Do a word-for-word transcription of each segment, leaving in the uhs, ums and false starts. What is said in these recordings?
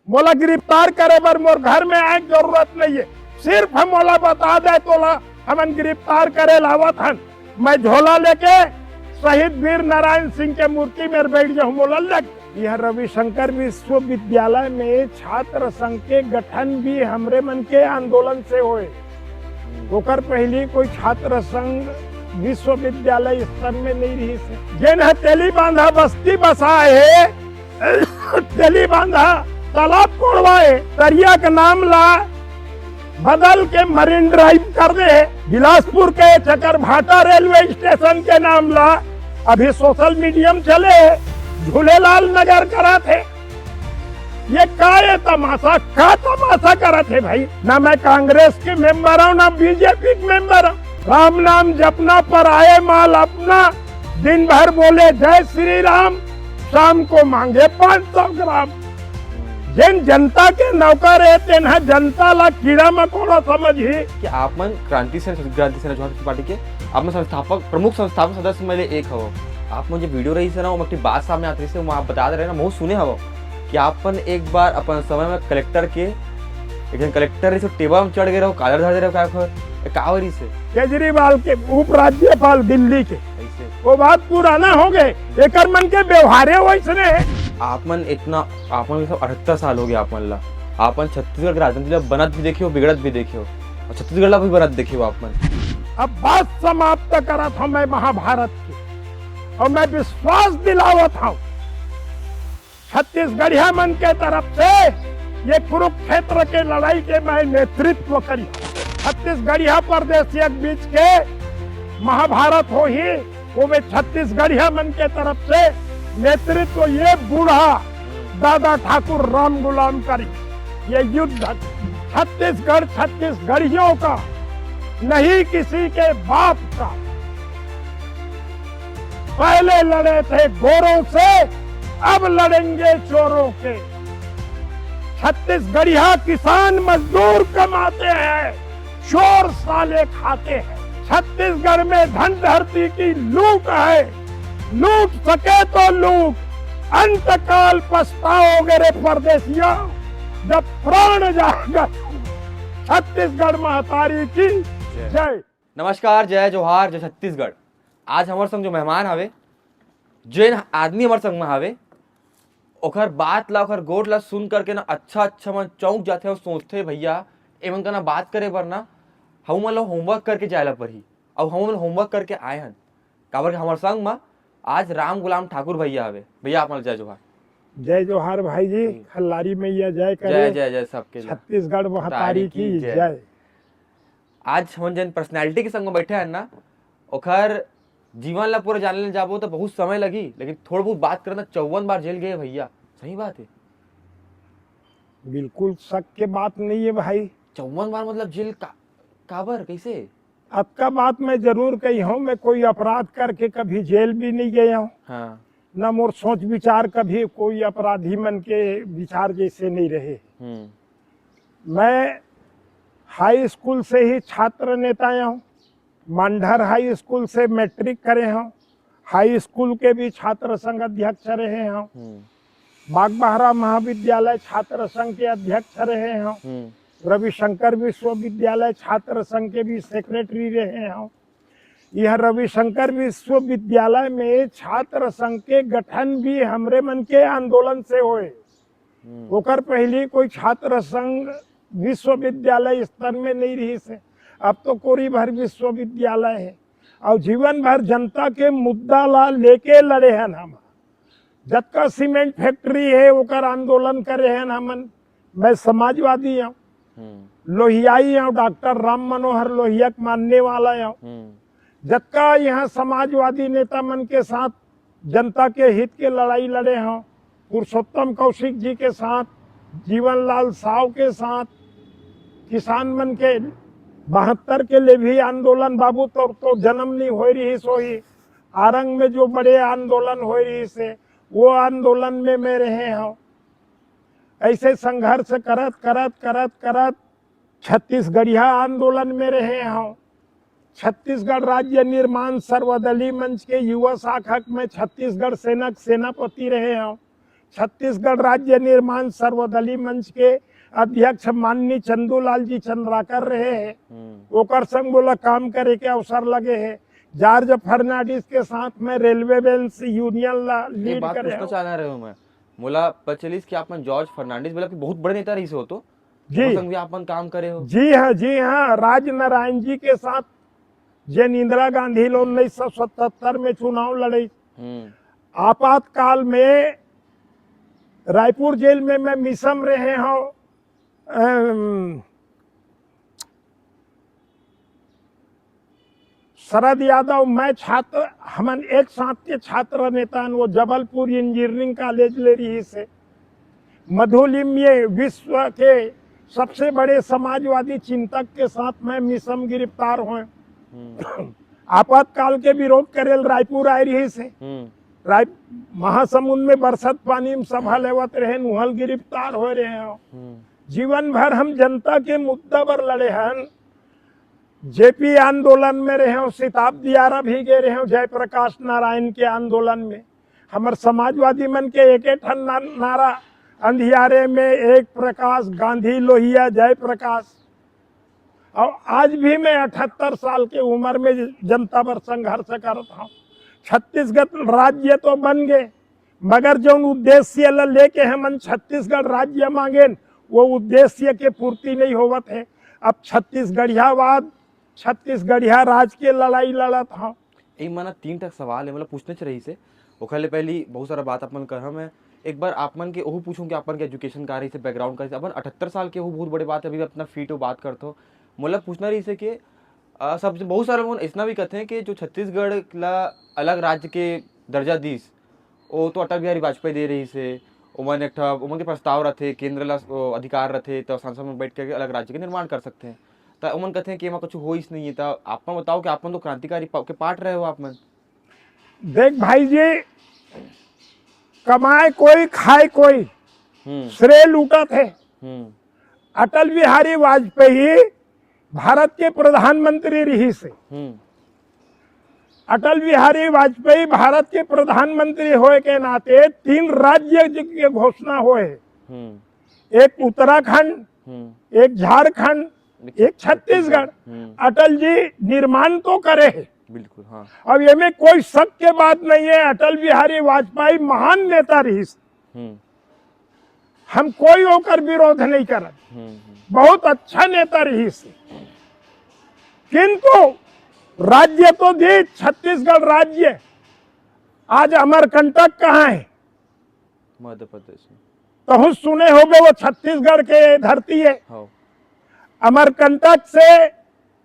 मोला गिरफ्तार करे बर मोर घर में आए के जरूरत नहीं है। सिर्फ हम मोला बता दे, तोला हमन गिरफ्तार करे लावत हन। मैं झोला लेके शहीद वीर नारायण सिंह के मूर्ति में बैठ जाऊं, मोला लग। यह रविशंकर विश्वविद्यालय में छात्र संघ के गठन भी हमरे मन के आंदोलन से होए। ओकर पहली कोई छात्र संघ विश्वविद्यालय स्तर में नहीं रही से। जेन ह तेली बांधा बस्ती बसाए हे, तेली बांधा तालाब कोड़वाए, तरिया के नाम ला बदल के मरीन ड्राइव कर दे हे। बिलासपुर के चकरभाटा रेलवे स्टेशन के नाम ला अभी सोशल मीडिया में चले हे, झूलेलाल नगर करत हे। ये का, ये तमाशा, का तमाशा करत हे भाई? ना मैं कांग्रेस के मेंबर हूँ, ना बीजेपी के मेंबर हूँ। राम नाम जपना पर आए माल अपना, दिन भर बोले जय श्री राम, शाम को मांगे पाँच सौ ग्राम। जेन जनता के नौकर हे, तेन ह जनता ला कीड़ा मकोड़ा समझही। कि आप मन क्रांति सेना, क्रांति सेना जोहार पार्टी के आप मन संस्थापक, प्रमुख संस्थापक सदस्य में ले एक हव। आप मन जो वीडियो रही से ना, ओमा एक बात सामने आत रही से, ओमा आप बता दे रहे ना, महूँ सुने हव कि आप मन एक बार अपन समय में कलेक्टर के, एक जन कलेक्टर रही से, टेबल में चढ़ गए रहो, कालर धर दे रहो, का, का, का हो रही से? केजरीवाल के, उपराज्यपाल दिल्ली के, ऐसे वो बात पुराना हो गए। एकर मन के व्यवहारे वैसने है। आप मन इतना, आप मन सब अठहत्तर साल हो गए आप मन ला, आप मन छत्तीसगढ़ के राजनीति ला बनत भी देखे हो, बिगड़त भी देखे हो, और छत्तीसगढ़ ला भी बनत देखे हो आप मन। अब बात समाप्त करत हूँ मैं महाभारत की, और मैं विश्वास दिलावत हूँ छत्तीसगढ़िया मन के तरफ से, ये कुरुक्षेत्र के लड़ाई के मैं नेतृत्व करी। छत्तीसगढ़िया परदेसिया के बीच के महाभारत होही, वो मैं छत्तीसगढ़िया मन के तरफ से नेतृत्व, ये बूढ़ा दादा ठाकुर राम गुलाम करी। ये युद्ध छत्तीसगढ़ छत्तीसगढ़ियों का, नहीं किसी के बाप का। पहले लड़े थे गोरों से, अब लड़ेंगे चोरों के। छत्तीसगढ़िया किसान मजदूर कमाते हैं, चोर साले खाते हैं। छत्तीसगढ़ में धन धरती की लूट है, लूट सके तो लूट, अंतकाल पछताओगे रे परदेसिया, जब प्राण जाएगा। छत्तीसगढ़ महतारी की जय। नमस्कार, जय जोहार, जय छत्तीसगढ़। आज हमर संग जो मेहमान हवे, जेन आदमी हमर संग में हवे, ओकर बात ला, ओकर गोठ ला सुन करके ना अच्छा अच्छा मन चौंक जाथे और सोचथे, भैया, एमन का ना बात करे बर ना, हमू मन ला होमवर्क करके जाए ला पड़ही। और हमू मन होमवर्क करके आए हन, काबर के हमर संग में आज राम गुलाम ठाकुर भैया हवे। भैया, आप मन ला जय जोहार। जय जोहार भाई जी, खल्लारी मैया जय करे। जय जय जय सबके जय। छत्तीसगढ़ महतारी की जय। आज हमन जेन पर्सनैलिटी के संग में बैठे हन ना, ओकर जीवन ला पूरा जाने ले जाबो तो बहुत समय लगी, लेकिन थोड़ा बहुत बात करना, चौवन बार जेल गए भैया, सही बात है? बिल्कुल शक के बात नहीं है भाई। चौवन बार मतलब जेल का, काबर, कैसे? अतका बात मैं जरूर कही हूँ, मैं कोई अपराध करके कभी जेल भी नहीं गया हूँ, हाँ। न मोर सोच विचार कभी कोई अपराधी मन के विचार जैसे नहीं रहे। हम्म। मैं हाई स्कूल से ही छात्र नेता हूँ, मांढर हाई स्कूल से मैट्रिक करे हूँ, हाई स्कूल के भी छात्र संघ अध्यक्ष रहे हूँ, हम्म। बागबहरा महाविद्यालय छात्र संघ के अध्यक्ष रहे हूँ, हम्म। रविशंकर विश्वविद्यालय छात्र संघ के भी सेक्रेटरी रहे हूँ। यह रविशंकर विश्वविद्यालय में छात्र संघ के गठन भी हमरे मन के आंदोलन से होए। हम्म। ओकर पहली कोई छात्र संघ विश्वविद्यालय स्तर में नहीं रही से। अब तो कोरी भर विश्वविद्यालय है और जीवन भर जनता के मुद्दा ला लेके लड़े हन हम। जतका सीमेंट फैक्ट्री है ओकर आंदोलन करे हन हमन। मैं समाजवादी हूँ, हम्म। लोहियाई हूँ, डॉक्टर राम मनोहर लोहिया के मानने वाला हूँ। हम्म। जतका यहाँ समाजवादी नेता मन के साथ जनता के हित के लड़ाई लड़े हूँ, पुरुषोत्तम कौशिक जी के साथ, जीवनलाल साव के साथ, किसान मन के बहत्तर के लिए भी आंदोलन, बाबू तो, तो जन्म नहीं हो रही सोही, आरंग में जो बड़े आंदोलन हो रही से, वो आंदोलन में मैं रहे हूँ। ऐसे संघर्ष करत करत करत करत छत्तीसगढ़िया आंदोलन में रहे हूँ। छत्तीसगढ़ राज्य निर्माण सर्वदलीय मंच के युवा शाखा में छत्तीसगढ़ सेना के सेनापति रहे हूँ। छत्तीसगढ़ राज्य निर्माण सर्वदलीय मंच के अध्यक्ष माननीय चंदूलाल जी चंद्राकर रहे हे। हम्म। ओकर संग मोला काम करे के अवसर लगे हे। जॉर्ज फर्नांडिस के साथ में रेलवे बेल्स यूनियन ला ये लीड बात करे पूछना हूँ। चाहना रहे हूँ मैं। मोला पता चलिस कि आप मन जॉर्ज फर्नांडिस, मतलब कि बहुत बड़े नेता रहिस हो तो, जी। ओकर संग भी आप मन काम करे हो। जी हाँ, जी हाँ, राज नारायण जी के साथ जेन इंदिरा गांधी ल उन्नीस सौ सतहत्तर में चुनाव लड़े, हम्म। आपातकाल में रायपुर जेल में मैं मिसम रहे हूँ। अम, शरद यादव, मैं छात्र, हमन एक साथ के छात्र नेता हन, वो जबलपुर इंजीनियरिंग कॉलेज ले रहिस हे। मधुलिम ये विश्व के सबसे बड़े समाजवादी चिंतक के साथ मैं मिसम गिरफ्तार होए। हम्म। आपातकाल के विरोध करे ल रायपुर आए रहिस हे। हम्म। राय, महासमुंद में बरसत पानी में सभा लेवत रहे, उहल गिरफ्तार हो रहे हो। हम्म। जीवन भर हम जनता के मुद्दा पर लड़े हन। जेपी आंदोलन में रहे हो, सिताब दियारा भी गए रहे हो, जयप्रकाश नारायण के आंदोलन में। हमर समाजवादी मन के एक ठन ना-, नारा, अंधियारे में एक प्रकाश, गांधी लोहिया जयप्रकाश। और आज भी मैं अठहत्तर साल के उम्र में जनता बर संघर्ष करत हूँ। छत्तीसगढ़ राज्य तो बन गए, मगर जौन उद्देश्य ल लेके हमन छत्तीसगढ़ राज्य मांगेन, वो उद्देश्य के पूर्ति नहीं होवत है। अब छत्तीसगढ़ियावाद, छत्तीसगढ़िया राज के लड़ाई लड़त हूँ। ए, मना तीन ठक सवाल है, मतलब, पूछने च रहिस हे। ओखर ले पहली बहुत सारा बात अपन करहा मैं। एक बार आप मन के ओहू पूछूं कि आप मन के एजुकेशन का रहिस हे, बैकग्राउंड का रहिस हे। अपन अठहत्तर साल के, वो बहुत बड़े बात है, अभी अपना फीट वो बात करत हो। मोला पूछना रहिस हे कि, अ, सब बहुत सारे मन ऐसना भी कहते हैं कि जो छत्तीसगढ़ ला अलग राज्य के दर्जा दीस, वो तो अटल बिहारी वाजपेयी दे रहिस हे। ओमन एक ठा, ओमन के प्रस्ताव रथे, केंद्र ला, ओ, अधिकार रथे, तो संसद में बैठ के अलग राज्य के निर्माण कर सकते हैं। त ओमन कहते हैं कि एमा कुछ होइस नहीं है। त आप मन बताओ कि आप मन तो क्रांतिकारी प-, के पार्ट रहे हो आप मन। देख भाई जी, कमाए कोई, खाए कोई, हम्म। श्रेय लूटत हे। हम्म। अटल बिहारी वाजपेयी भारत के प्रधानमंत्री रहिस हे। हम्म। अटल बिहारी वाजपेयी भारत के प्रधानमंत्री होए के नाते तीन राज्य के घोषणा होए हे। हम्म। एक उत्तराखंड, हम्म। एक झारखंड, एक एक छत्तीसगढ़। हम्म। अटल जी निर्माण तो करे हे। बिल्कुल, हाँ। अब एमे कोई शक के बात नहीं है, अटल बिहारी वाजपेयी महान नेता रहिस। हम्म। हम कोई ओकर विरोध नहीं करत। हम्म, हम्म। बहुत अच्छा नेता रहिस। किंतु राज्य तो दीस, छत्तीसगढ़ राज्य। आज अमरकंटक कहाँ है? मध्य प्रदेश में। तहु सुने होबे, वो छत्तीसगढ़ के धरती है। हाँ। अमरकंटक से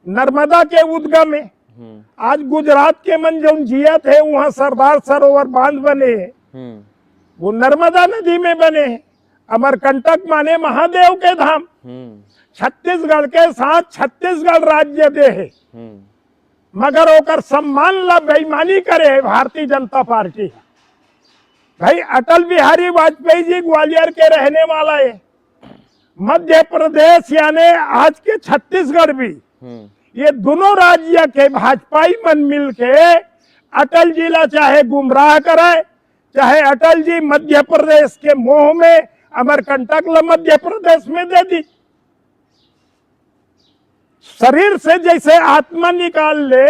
नर्मदा के उद्गम है। हम्म। आज गुजरात के मन जौन जियत हे, वहाँ सरदार सरोवर बांध बने हे, हम्म। वो नर्मदा नदी में बने हे। अमरकंटक माने महादेव के धाम। हम्म। छत्तीसगढ़ के साथ छत्तीसगढ़ राज्य दे हे, हम्म। मगर ओकर सम्मान ला बेईमानी करे हे भारतीय जनता पार्टी। भाई, अटल बिहारी वाजपेयी जी ग्वालियर के रहने वाला है, मध्य प्रदेश यानी आज के छत्तीसगढ़ भी, हम्म। ये दोनों राज्य के भाजपाई मन मिलके अटल जी ला चाहे गुमराह करे, चाहे अटल जी मध्य प्रदेश के मोह में अमरकंटक ला मध्य प्रदेश में दे दी। शरीर से जैसे आत्मा निकाल ले,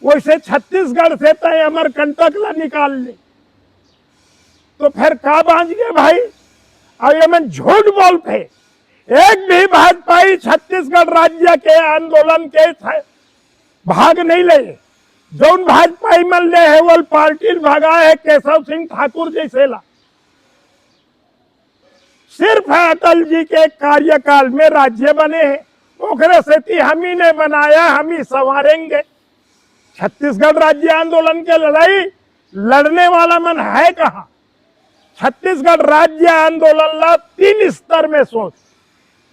वैसे छत्तीसगढ़ से तय अमरकंटक ला निकाल ले। तो फिर का बांच गए भाई? और ये मन झूठ बोलते, एक भी भाजपाई छत्तीसगढ़ राज्य के आंदोलन के थ-, भाग नहीं ले। जौन भाजपाई मन ले हे, वो पार्टी भगा हे केशव सिंह ठाकुर जैसे ला। सिर्फ अटल जी के कार्यकाल में राज्य बने हे, ओकरे सेती हम ही ने बनाया, हम ही संवारेंगे। छत्तीसगढ़ राज्य आंदोलन के लड़ाई लड़ने वाला मन है कहाँ? छत्तीसगढ़ राज्य आंदोलन ला तीन स्तर में सोच।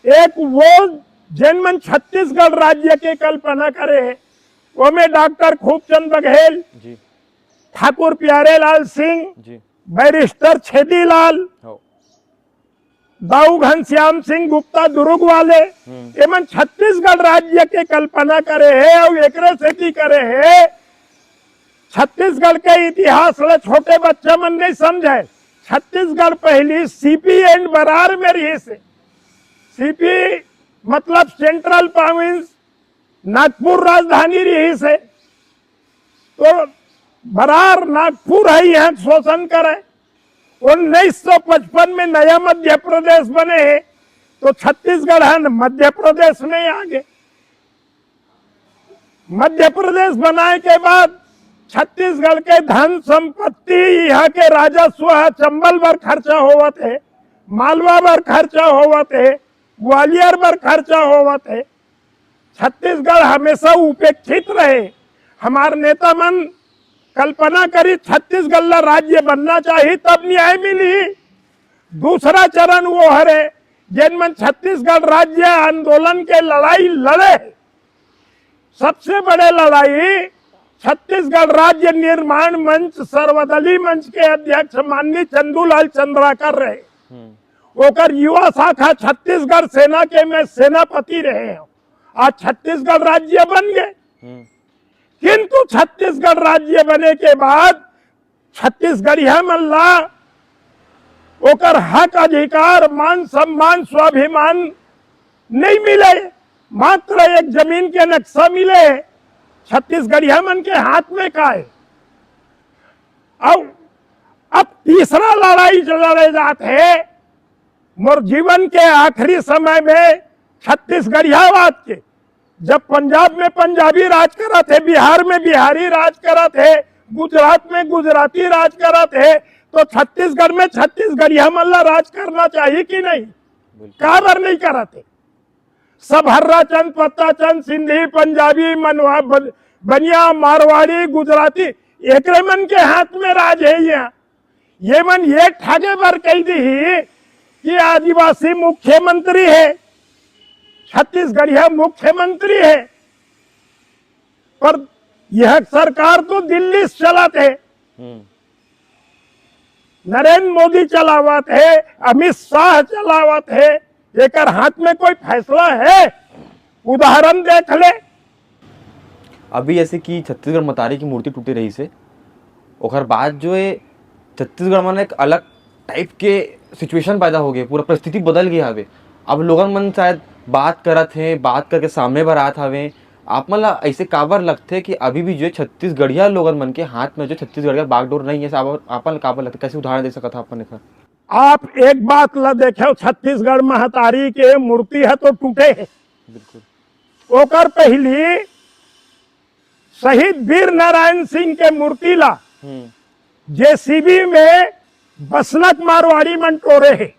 एक वो जेन मन छत्तीसगढ़ राज्य के कल्पना करे हे, वो में डॉक्टर खूबचंद बघेल, जी। ठाकुर प्यारेलाल सिंह, जी। बैरिस्टर छेदीलाल, हो। दाऊ घनश्याम सिंह गुप्ता दुर्ग वाले, हम्म। एमन छत्तीसगढ़ राज्य के कल्पना करे हे और एकरे सेती करे हे। छत्तीसगढ़ के इतिहास ला छोटे बच्चा मन नहीं समझे। छत्तीसगढ़ पहली सीपी एंड बरार में रहिस हे। सीपी मतलब सेंट्रल प्रोविंस, नागपुर राजधानी रहिस हे। तो बरार नागपुर हे, यहाँ शोषण करे। उन्नीस सौ पचपन में नया मध्य प्रदेश बने हे, तो छत्तीसगढ़ हे मध्य प्रदेश में आ गे। मध्य प्रदेश बनाए के बाद छत्तीसगढ़ के धन संपत्ति, यहाँ के राजस्व ह चंबल बर खर्चा होवत हे, मालवा बर खर्चा होवत हे, ग्वालियर बर खर्चा होवत हे। छत्तीसगढ़ हमेशा उपेक्षित रहे। हमार नेता मन कल्पना करी, छत्तीसगढ़ ला राज्य बनना चाहिए, तब न्याय मिली। दूसरा चरण वो हरे, जेन मन छत्तीसगढ़ राज्य आंदोलन के लड़ाई लड़े। सबसे बड़े लड़ाई छत्तीसगढ़ राज्य निर्माण मंच, सर्वदलीय मंच के अध्यक्ष माननीय चंदूलाल चंद्राकर रहे। हम्म। ओकर युवा शाखा छत्तीसगढ़ सेना के मैं सेनापति रहे हूँ। आज छत्तीसगढ़ राज्य बन गए, हम्म। किंतु छत्तीसगढ़ राज्य बने के बाद छत्तीसगढ़िया मन ला ओकर हक अधिकार, मान सम्मान, स्वाभिमान नहीं मिले। मात्र एक जमीन के नक्शा मिले हे। छत्तीसगढ़िया मन के हाथ में का हे? अब अब तीसरा लड़ाई जो लड़े जात हे मोर जीवन के आखिरी समय में छत्तीसगढ़ियावाद के, जब पंजाब में पंजाबी राज करत हे, बिहार में बिहारी राज करत हे, गुजरात में गुजराती राज करत हे, तो छत्तीसगढ़ में छत्तीसगढ़िया मन ला राज करना चाहिए कि नहीं? बिल्कुल। काबर नहीं करत हे? सब हर्रा चंद, पत्ता चंद, सिंधी, पंजाबी, मनवा, बन-, बनिया, मारवाड़ी, गुजराती, एकरे मन के हाथ में राज हे। यहाँ ये मन ये ठागे बर कह दी कि आदिवासी मुख्यमंत्री हे, छत्तीसगढ़िया मुख्यमंत्री हे, पर यह सरकार तो दिल्ली से चलत हे। हम्म। नरेंद्र मोदी चलावत हे, अमित शाह चलावत हे, एकर हाथ में कोई फैसला हे? उदाहरण देख ले। अभी जैसे कि छत्तीसगढ़ मतारी की मूर्ति टूटे रहिस हे, ओकर बाद जो है छत्तीसगढ़ में एक अलग टाइप के सिचुएशन पैदा हो गए, पूरा परिस्थिति बदल गया हवे। अब लोगन मन शायद बात करत हे, बात करके सामने बर आत हवे। आप मन ला ऐसे काबर लगथे कि अभी भी जो है छत्तीसगढ़िया लोगन मन के हाथ में जो छत्तीसगढ़ का बागडोर नहीं है? आप, आप मन ला काबर लगथे? कैसे उदाहरण दे सकत हा अपन एखर? आप एक बात ला देखे, छत्तीसगढ़ महतारी के मूर्ति हे तो टूटे हे। बिल्कुल। ओकर पहली शहीद वीर नारायण सिंह के मूर्ति ला हम्म। जेसीबी में बसनक मारवाड़ी मन टोरे हे।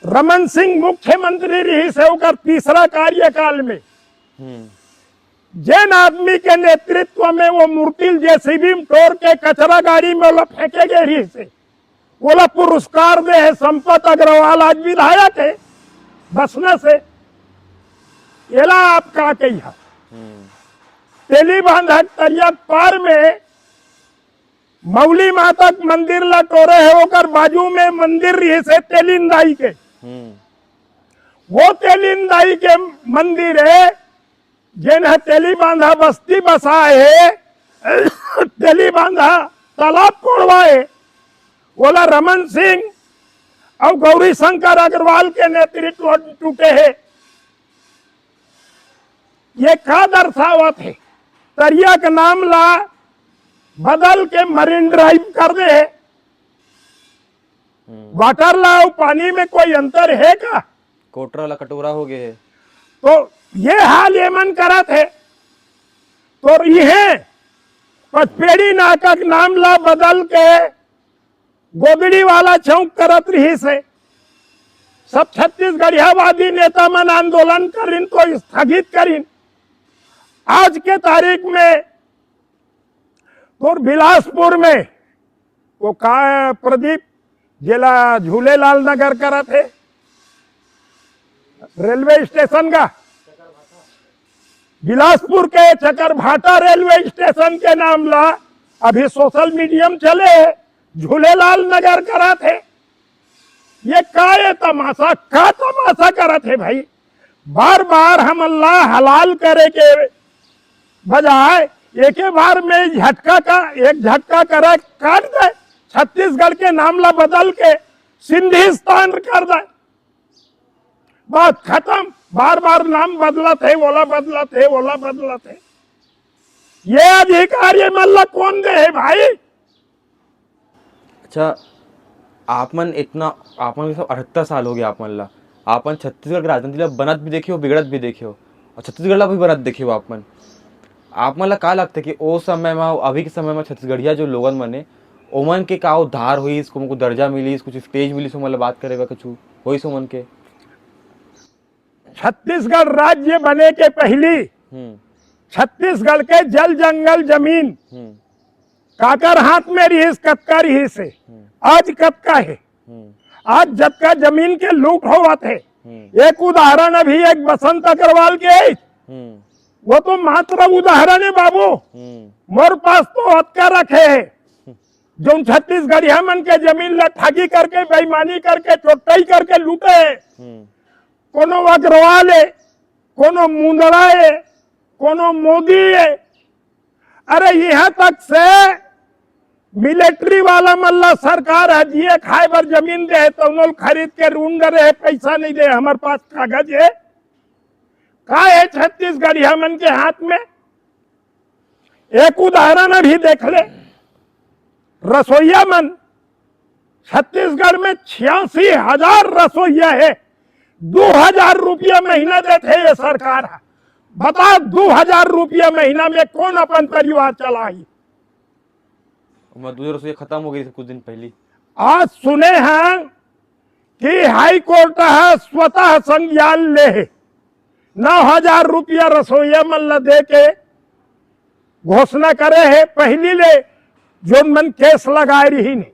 रमन सिंह मुख्यमंत्री रहिस हे ओकर तीसरा कार्यकाल में। हम्म। जेन आदमी के नेतृत्व में वो मूर्ति जेसीबी में टोर के कचरा गाड़ी में ओला फेंके गए रहिस हे, ओला पुरस्कार दे हे संपत अग्रवाल, आज विधायक हे बसना से। एला आप का कही हा? हम्म। तेली बांधा तरिया पार में मौली माता के मंदिर ला टोरे हे, ओकर बाजू में मंदिर रहिस हे तेलिंदाई के। हम्म। वो तेलिंदाई के मंदिर हे, जेन ह तेली बांधा बस्ती बसाए हे, तेली बांधा तालाब कोड़वाए, ओला रमन सिंह अउ गौरी शंकर अग्रवाल के नेतृत्व टूटे हे। ये का दर्शावत हे? तरिया के नाम ला बदल के मरीन ड्राइव कर दे हे। हम्म। वाटर ला अउ पानी में कोई अंतर हे का? कोटरा ला कटोरा हो गए हे। तो ये हाल ये मन करत हे, तो इहे पचपेड़ी नाका के नाम ला बदल के गोदड़ी वाला चौक करत रहिस हे। सब छत्तीसगढ़ियावादी नेता मन आंदोलन करिन तो स्थगित करिन। आज के तारीख में तोर बिलासपुर में वो का प्रदीप, जेला झूलेलाल नगर करत हे, रेलवे स्टेशन का, बिलासपुर के चकरभाटा रेलवे स्टेशन के नाम ला अभी सोशल मीडिया में चले हे, झूलेलाल नगर करत हे। ये का, ये तमाशा, का तमाशा करत हे भाई? बार बार हमन ला हलाल करे के बजाय एके बार में झटका का, एक झटका करा काट दे, छत्तीसगढ़ के नाम ला बदल के सिंधिस्तान कर दे, बात खत्म। बार बार नाम बदलत हे, ओला बदलत हे, ओला बदलत हे। ये अधिकार ये मन ला कौन दे हे भाई? अच्छा, आप मन इतना, आप मन के सब अठहत्तर साल हो गया आप मन ला, आप मन छत्तीसगढ़ के राजनीति ला बनत भी देखे हो, बिगड़त भी देखे हो, और छत्तीसगढ़ ला भी बनत देखे हो आप मन। आप मन ला का लगता है कि ओ समय में, अभी के समय में छत्तीसगढ़िया जो लोगन मन हे, ओमन के का उद्धार होइस, ओमन को दर्जा मिलिस, कुछ स्टेज मिलिस, ओमन ला बात करे बर कुछ होइस ओमन के? छत्तीसगढ़ राज्य बने के पहली हम्म। छत्तीसगढ़ के जल जंगल जमीन हम्म। काकर हाथ में रिहिस, कतका रिहिस हे, आज कतका हे? हम्म। आज जतका जमीन के लूट होवत हे, हम्म। एक उदाहरण अभी एक बसंत अग्रवाल के हे, हम्म। वो तो मात्र उदाहरण हे बाबू। हम्म। मोर पास तो अतका रखे हे, जो छत्तीसगढ़िया मन के जमीन ला ठगी करके, बेईमानी करके, चोट्टाई करके लूटे हे। हम्म। कोनो अग्रवाल हे, कोनो मुंदड़ा हे, कोनो मोदी हे। अरे, यहाँ तक से मिलिट्री वाला मन ला सरकार ह जिए खाए बर जमीन दे हे, तो उन्होंने खरीद के ऋण डरे हे, पैसा नहीं दे, हमारे पास कागज हे। का हे छत्तीसगढ़िया मन के हाथ में? एक उदाहरण अभी देख ले, रसोईया मन, छत्तीसगढ़ में छियासी हजार रसोईया हे, दो हजार रुपया महीना देथे ये सरकार ह। बता, दो हजार रुपया महीना में कौन अपन परिवार चलाही? ओमा दू हजार रसोईया खत्म हो गई कुछ दिन पहली। आज सुने हैं कि हाई कोर्ट ह स्वतः संज्ञान ले हे, नौ हजार रुपया रसोईया मन ला दे के घोषणा करे हे पहली ले, जोन मन केस लगाए रही नहीं।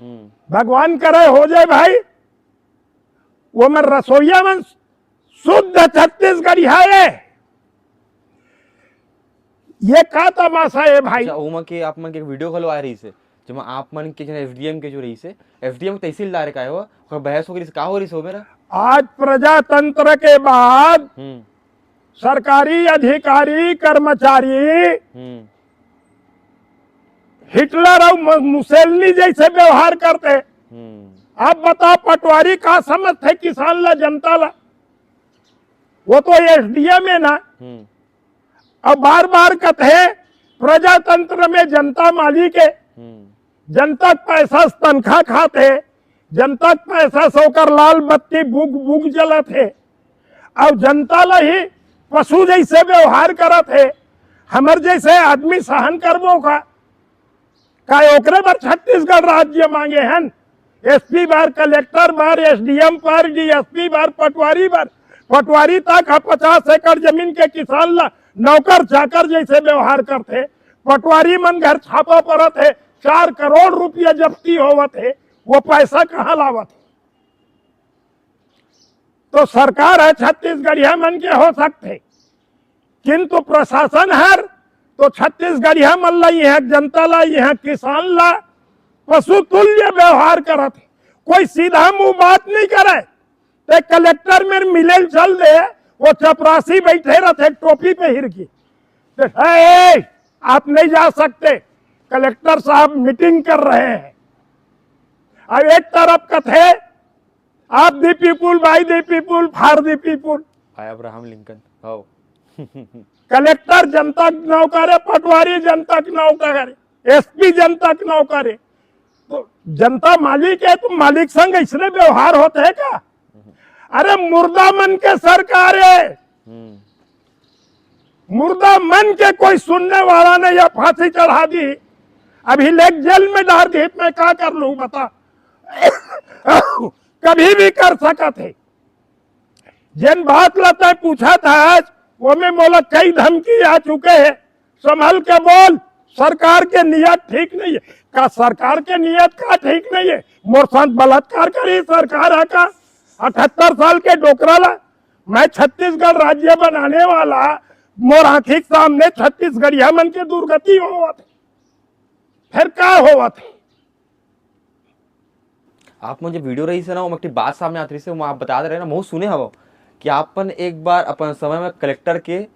हम्म। भगवान करे हो जाए भाई, वो मन रसोईया मन शुद्ध छत्तीसगढ़िया हे। ये का तमाशा हे भाई? अच्छा, ओमा के आप मन के एक वीडियो घलो आए रहिस हे, जेमा आप मन के जन एसडीएम के जो रहिस हे, एसडीएम तहसीलदार का हे वो, ओकर बहस हो गई, का हो रहिस हे वो मेरा? आज प्रजातंत्र के बाद हम्म। सरकारी अधिकारी कर्मचारी हम्म। हिटलर और म- मुसेलिनी जैसे व्यवहार करते। हम्म। अब बता, पटवारी का समझते किसान ला, जनता ला? वो तो एसडीएम हे ना। हम्म। अब बार बार कथे, प्रजातंत्र में जनता मालिक हे, हम्म। जनता के पैसा से तनखा खात हे, जनता के पैसा से ओकर लाल बत्ती बुग बुग जलत हे, और जनता ला ही पशु जैसे व्यवहार करत हे, हमर जैसे आदमी सहन करबो का? का ओकरे बर छत्तीसगढ़ राज्य मांगे हन? एसपी बर, कलेक्टर बर, एसडीएम पर, डीएसपी बर, पटवारी बर। पटवारी तक ह पचास एकड़ जमीन के किसान ला नौकर चाकर जैसे व्यवहार करथे। पटवारी मन घर छापा परत हे, चार करोड़ रुपया जब्ती होवत हे, वो पैसा कहाँ लावत हे? तो सरकार ह छत्तीसगढ़िया मन के हो सकथे, किंतु प्रशासन हर तो छत्तीसगढ़िया मन ला, यहाँ जनता ला, यहाँ किसान ला पशु तुल्य व्यवहार करत हे। कोई सीधा मुंह बात नहीं करे। ते कलेक्टर में मिले चल दे, वो चपरासी बैठे रहते टोपी पहिर के। ते, "ए, आप नहीं जा सकते, कलेक्टर साहब मीटिंग कर रहे हैं।" अब एक तरफ कथे, "of the people, by the people, for the people." भाई अब्राहम लिंकन। हो। कलेक्टर जनता के नौकर हे, पटवारी जनता के नौकर हे, एसपी जनता के नौकर हे। तो जनता मालिक हे, तो मालिक संग इसने व्यवहार होते है का? अरे, मुर्दा मन के सरकार हे, हम्म। मुर्दा मन के कोई सुनने वाला नहीं हे। फांसी चढ़ा दी, अभी लेके जेल में डाल दी, मैं का कर लूं बता? कभी भी कर सकत हे। जेन बात ला तैं पूछत हस, वो में मोला कई धमकी आ चुके हे। संभल के बोल, सरकार के नियत ठीक नहीं हे। का सरकार के नियत का ठीक नहीं हे? मोर साथ बलात्कार करी सरकार हे का? अठहत्तर साल के डोकरा ला, मैं छत्तीसगढ़ राज्य बनाने वाला, मोर आंखी के सामने छत्तीसगढ़िया मन के दुर्गति होवत हे। फिर का होवत हे? आप मन जो वीडियो रहिस हे ना, ओमा एक ठे बात सामने आत रहिस हे, ओमा आप बतात रहे ना, महूं सुने हवं कि आप मन एक बार अपन समय में कलेक्टर के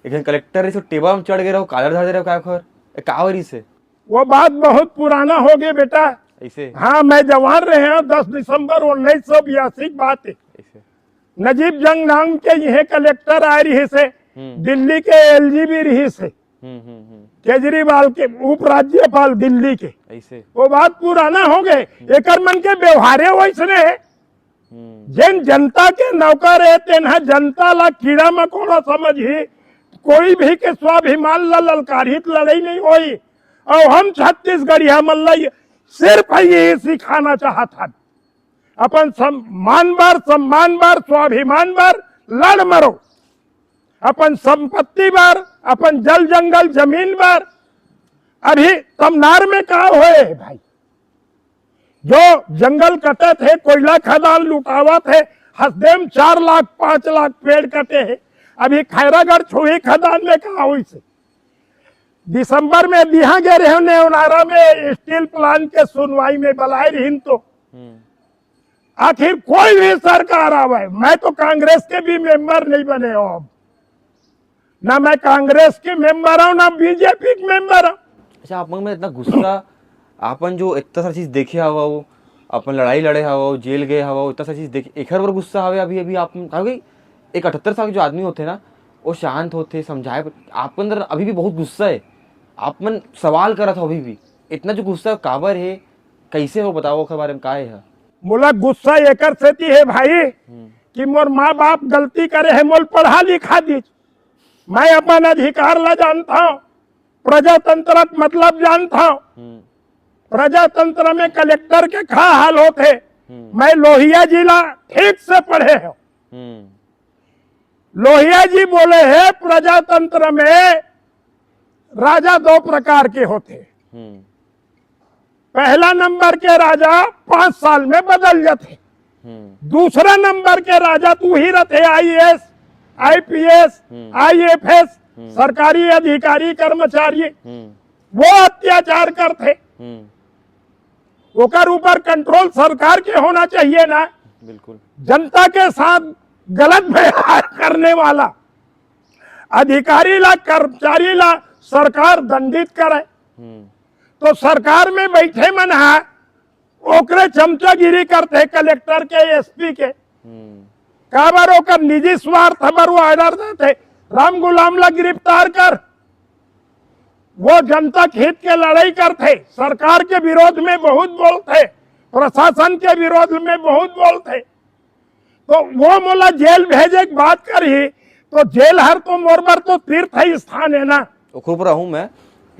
एक झन कलेक्टर रहिस, टेबल म चढ़ गे रहो, कालर धर दे रहो, का खर? ए, का हो रहिस हे? वो बात बहुत पुराना हो गया बेटा। ऐसे? हाँ, मैं जवान रहे हँव, दस दिसंबर उन्नीस सौ बयासी की बात है। ऐसे? नजीब जंग नाम के इहे कलेक्टर आए रहिस हे, हम्म। दिल्ली के एलजी भी रहिस हे, हम्म, हम्म, हम्म। केजरीवाल के, उपराज्यपाल दिल्ली के। ऐसे? वो बात पुराना हो गए, हम्म। एकर मन के व्यवहारे वैसने हे। हम्म। जेन जनता के नौकर हे, तेन ह जनता ला कीड़ा मकोड़ा समझही, कोई भी के स्वाभिमान ला ललकारही त लड़ाई नहीं होई। अउ हम छत्तीसगढ़िया मन ला ये, सिर्फ ये सिखाना चाहत हन, अपन सम-, मान बर, सम्मान बर, स्वाभिमान बर लड़ मरो, अपन संपत्ति बर, अपन जल जंगल जमीन बर। अभी तमनार में का होए हे भाई, जो जंगल कटत हे, कोयला खदान लुटावत हे, हसदेव म चार लाख पाँच लाख पेड़ कटे हे, अभी खैरागढ़ छुही खदान में का होइस हे? दिसंबर में दिहा गे रहे नेवनारा में स्टील प्लांट के सुनवाई में बलाए रहिन तो हम्म। आखिर कोई भी सरकार आवे, मैं तो कांग्रेस के भी मेंबर नहीं बने हँव, ना मैं कांग्रेस के मेंबर हँव, ना बीजेपी के मेंबर हँव। अच्छा, आप मन में इतना गुस्सा, आपन जो इतना सारा चीज देखे हवव, अपन लड़ाई लड़े हवव, जेल गए हवव, इतना सारा चीज देखे, एकर बर गुस्सा हवे अभी, अभी आप, काहे कि एक अठहत्तर साल के जो आदमी होथे ना, वो शांत होथे, समझाए, आपके अंदर अभी भी बहुत गुस्सा है, आप मन सवाल करत हो अभी भी, इतना जो गुस्सा काबर है, कैसे हो, बताओ, ओकर बारे में का है? मोला गुस्सा एकर सेती है भाई हम्म। कि मोर माँ बाप गलती करे है, मोल पढ़ा लिखा दीस, मैं अपन अधिकार ला जानत हँव, प्रजातंत्र के मतलब जानत हँव। हम्म। प्रजातंत्र में कलेक्टर के का हाल होथे, हम्म। मैं लोहिया जी ला ठीक से पढ़े हँव। हम्म। लोहिया जी बोले हे, प्रजातंत्र में राजा दो प्रकार के होथे। हम्म। पहला नंबर के राजा पाँच साल में बदल जाथे। हम्म। दूसरा नंबर के राजा तो उही रथे, आईएएस, आईपीएस, हम्म। आईएफएस, हम्म। सरकारी अधिकारी, कर्मचारी, हम्म। वो अत्याचार करथे। हम्म। ओकर ऊपर कंट्रोल सरकार के होना चाहिए ना। बिल्कुल। जनता के साथ गलत व्यवहार करने वाला अधिकारी ला, कर्मचारी ला सरकार दंडित करे। हम्म। तो सरकार में बैठे मन ह ओकरे चमचागिरी करथे, कलेक्टर के, एसपी के। हम्म। काबर ओकर निजी स्वार्थ बर वो ऑर्डर देथे, राम गुलाम ला गिरफ्तार कर। वो जनता के हित के लड़ाई करथे, सरकार के विरोध में बहुत बोलथे, प्रशासन के विरोध में बहुत बोलथे। तो वो मोला जेल भेजे के बात करही, तो जेल हर तो मोर बर तो तीर्थ स्थान है ना। ओखर ऊपर आहूँ मैं।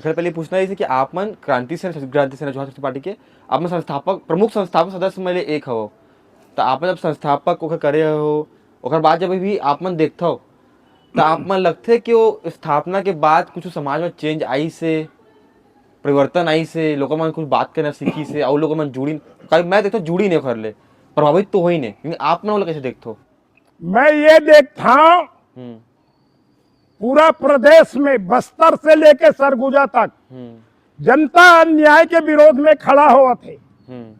एखर पहले पूछना ये कि आप मन क्रांति सेना, क्रांति सेना चौहान पार्टी के आप मन संस्थापक, प्रमुख संस्थापक सदस्य में ले एक हवो, तो आप मन जब संस्थापक ओखर करे हो, ओखर बाद जब भी आप मन देखथव, तो आप मन लगथे कि वो स्थापना के बाद कुछ समाज में चेंज आइस हे, परिवर्तन आइस हे, लोगों मन कुछ बात करना सीखिस हे, अउ लोगों मन जुड़िन, काहे मैं देखथव जुड़िन हे ओखर ले, प्रभावित तो होइन हे, लेकिन आप मन ओला कैसे देखथव? मैं ये देखथव, हम्म। पूरा प्रदेश में बस्तर से लेके सरगुजा तक हम्म। जनता अन्याय के विरोध में खड़ा होवत हे, हम्म।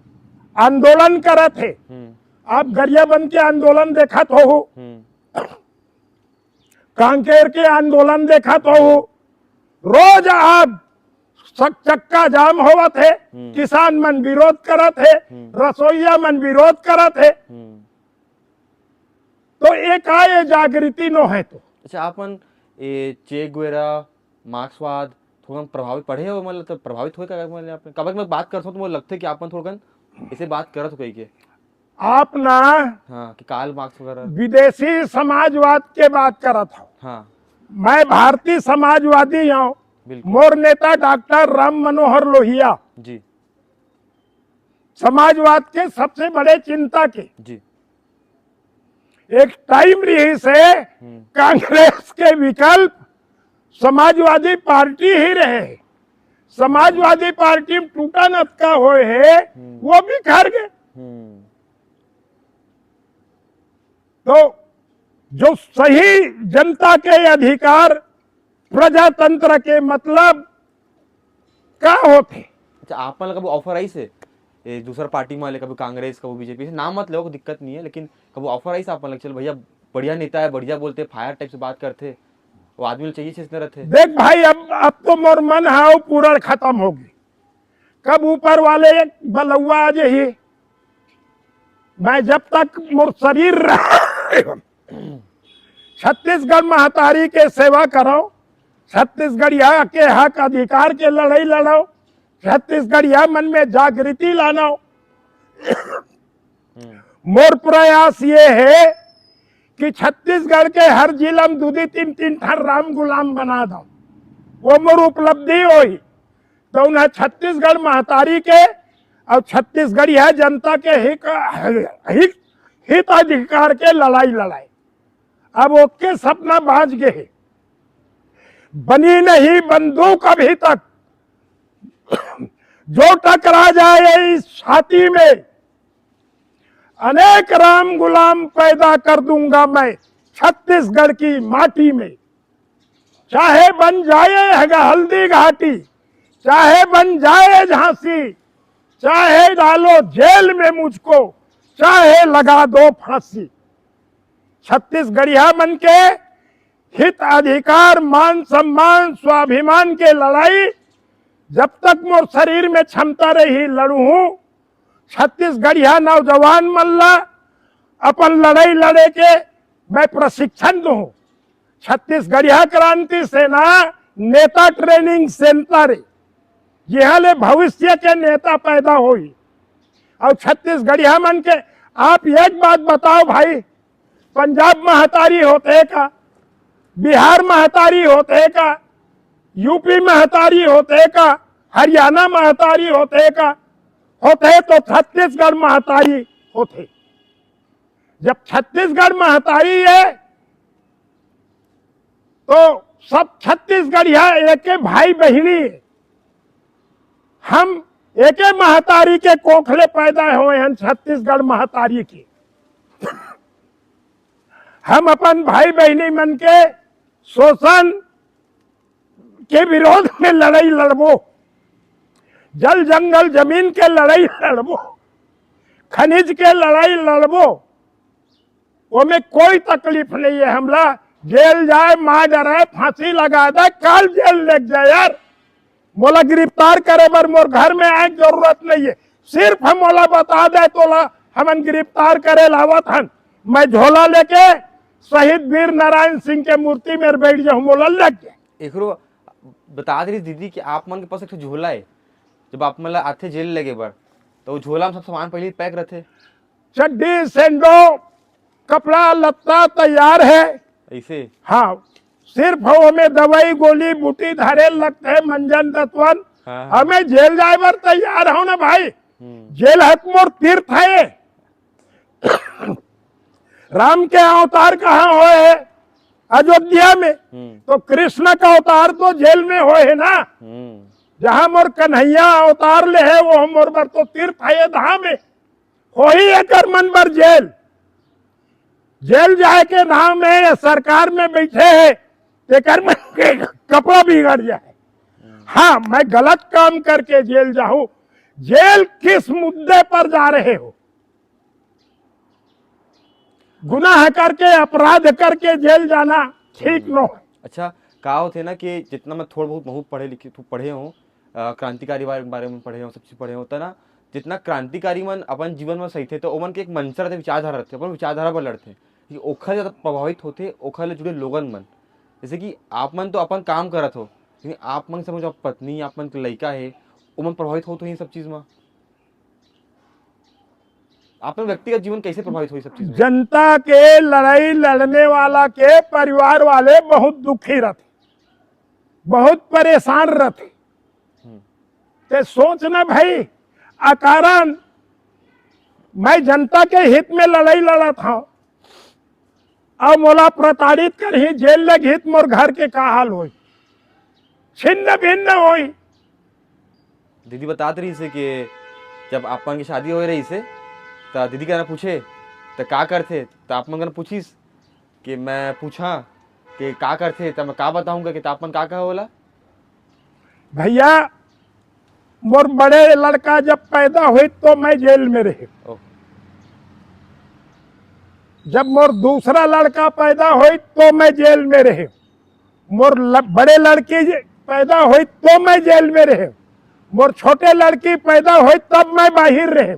आंदोलन करत हे। हम्म। आप गरियाबंद के आंदोलन देखत होहू, हम्म। कांकेर के आंदोलन देखत होहू, रोज आप सक-, चक्का जाम होवत हे, हम्म। किसान मन विरोध करत हे, हम्म। रसोईया मन विरोध करत हे। हम्म। तो ये का, ये जागृति नो है तो? अच्छा, आप मन ये चे गुवेरा, मार्क्सवाद, थोड़ा प्रभावित पढ़े हो, मतलब, तो प्रभावित होए का, मतलब, आप, काबर मैं बात करता हूँ तो मुझे लगता है कि आप मन थोड़ा कन ऐसे बात करत हो कहीं के। आप ना हाँ, कि कार्ल मार्क्स वगैरह। विदेशी समाजवाद के बात करत हो। हाँ। मैं भारतीय समाजवादी हूँ। बिल्कुल। मोर नेता डॉक्टर राम मनोहर लोहिया जी। समाजवाद के सबसे बड़े चिंता के। जी। एक टाइम रहिस हे, हम्म। कांग्रेस के विकल्प समाजवादी पार्टी ही रहे। समाजवादी पार्टी में टूटन अतका होए हे, हम्म। वो बिखर गे। हम्म। तो जो सही जनता के अधिकार, प्रजातंत्र के मतलब का होथे? अच्छा, आप मन ला कभी ऑफर आइस हे, ए, दूसर पार्टी मा ले, कभी कांग्रेस, कभी बीजेपी, से नाम मत लो, कोई दिक्कत नहीं है, लेकिन कभी ऑफर आइस हे आप मन ला, "चल भैया, बढ़िया नेता है, बढ़िया बोलते, फायर टाइप से बात करते"? वो आदमी ल चाहिए चीज न रहते। देख भाई, अब अब तो मोर मन है, वो पूरण खत्म होगी। कब ऊपर वाले एक बलौआ आ जाही, मैं जब तक मोर शरीर रहे, छत्तीसगढ़ महतारी के सेवा करो, छत्तीसगढ़िया के हक अधिकार के लड़ाई लड़ो, छत्तीसगढ़िया मन में जागृति लानो। हम्म। मोर प्रयास ये है कि छत्तीसगढ़ के हर जिला में दू दू तीन तीन ठन राम गुलाम बना दो, वो मोर उपलब्धि होही। तो उन्हें छत्तीसगढ़ महतारी के और छत्तीसगढ़िया जनता के हित, हित, हित अधिकार के लड़ाई लड़ाई। अब ओके सपना बाज गए हे। बनी नहीं बंदूक अभी तक, जो टकरा जाए इस छाती में, अनेक राम गुलाम पैदा कर दूंगा मैं छत्तीसगढ़ की माटी में। चाहे बन जाए हग-, हल्दी घाटी, चाहे बन जाए झांसी, चाहे डालो जेल में मुझको, चाहे लगा दो फांसी। छत्तीसगढ़िया मन के हित अधिकार, मान सम्मान, स्वाभिमान के लड़ाई जब तक मोर शरीर में क्षमता रही, लड़ूं। छत्तीसगढ़िया नौजवान मन ला अपन लड़ाई लड़े के मैं प्रशिक्षण दूं। छत्तीसगढ़िया क्रांति सेना नेता ट्रेनिंग सेंटर, जिहां ले भविष्य के नेता पैदा होही। और छत्तीसगढ़िया मन के, आप एक बात बताओ भाई, पंजाब महतारी होथे का, बिहार महतारी होथे का, यूपी महतारी होथे का, हरियाणा महतारी होथे का, होथे तो छत्तीसगढ़ महतारी होथे। जब छत्तीसगढ़ महतारी हे तो सब छत्तीसगढ़िया एके भाई बहिनी हे। हम एके महतारी के कोख ले पैदा होए हन, छत्तीसगढ़ महतारी के। हम अपन भाई बहिनी मन के शोषण के विरोध में लड़ाई लड़बो, जल जंगल जमीन के लड़ाई लड़बो, खनिज के लड़ाई लड़बो, ओमे कोई तकलीफ नहीं है हमला। जेल जाए, मार डराए, फांसी लगा दे, काल जेल लेग जाए यार। मोला गिरफ्तार करे बर मोर घर में आए के जरूरत नहीं है, सिर्फ हम मोला बता दे, तोला हमन गिरफ्तार करे लावत हन। मैं झोला लेके शहीद वीर नारायण सिंह के मूर्ति में बैठ जाऊं, मोला लग गया। एकरो बता दे रही दीदी कि आप मन के पास एक ठो झोला है, जब आप मन ला आथे जेल लगे बर, तो वो झोला में सब सामान पहले पैक रहते। चड्डी, सेंडो, कपड़ा लत्ता तैयार है। ऐसे? हाँ, सिर्फ ओमे दवाई गोली बूटी धरे लगते हैं, मंजन दतवन। हाँ, हाँ। हमें जेल जाए बर तैयार हो ना भाई। हम्म। जेल हक मोर तीर्थ है। राम के अवतार कहाँ होए है? अयोध्या में। हम्म। तो कृष्ण का अवतार तो जेल में होए है ना। हम्म। जहाँ मोर कन्हैया अवतार ले है, वो मोर बर तो तीर्थ है, धाम है। होही एकर मन बर जेल। जेल जाए के नाम में सरकार में बैठे है, तेकर मन के कपड़ा बिगड़ जाए। हाँ, मैं गलत काम करके जेल जाऊं। जेल किस मुद्दे पर जा रहे हो? गुनाह करके, अपराध करके जेल जाना ठीक न हो। अच्छा, का होथे ना कि जितना मैं थोड़ बहुत, बहुत पढ़े लिखे, पढ़े हूँ, अ, क्रांतिकारी बारे, बारे में पढ़े हूँ, सब चीज पढ़े हूँ, त ना, जितना क्रांतिकारी मन अपन जीवन में सहिथे, तो ओमन के एक मंशा रहथे, विचारधारा रहथे, अपन विचारधारा पर लड़थे, कि ओखर ज्यादा प्रभावित होथे, ओखर ले जुड़े लोगन मन। जैसे कि आप मन तो अपन काम करत हो, लेकिन आप मन समझो, आप पत्नी, आप मन के लइका हे, ओमन प्रभावित होत होही सब चीज में। आपन व्यक्तिगत जीवन कैसे प्रभावित होही सब चीज में? जनता के लड़ाई लड़ने वाला के परिवार वाले बहुत दुखी रहते, बहुत परेशान रहते। हम्म। ते सोच ना भाई, अकारण मैं जनता के हित में लड़ाई लड़त हूं, अब मोला प्रताड़ित करही, जेल लगही त मोर घर के का हाल होई? छिन्न भिन्न होई। दीदी बतात रहिस हे कि जब आप मन के शादी होए रहिस हे, त दीदी करा पूछे, "त का करथे?" त आप मन करा पूछिस कि मैं पूछा कि "का करथे?" त मैं का बताऊंगा कि त आप मन का कहा होला? भैया, मोर बड़े लड़का जब पैदा होई तो मैं जेल में रहे। ओह। जब मोर दूसरा लड़का पैदा होई तो मैं जेल में रहे। मोर ल-, बड़े लड़की जे पैदा होई तो मैं जेल में रहे, मोर छोटे लड़की पैदा होई तब मैं बाहिर रहे,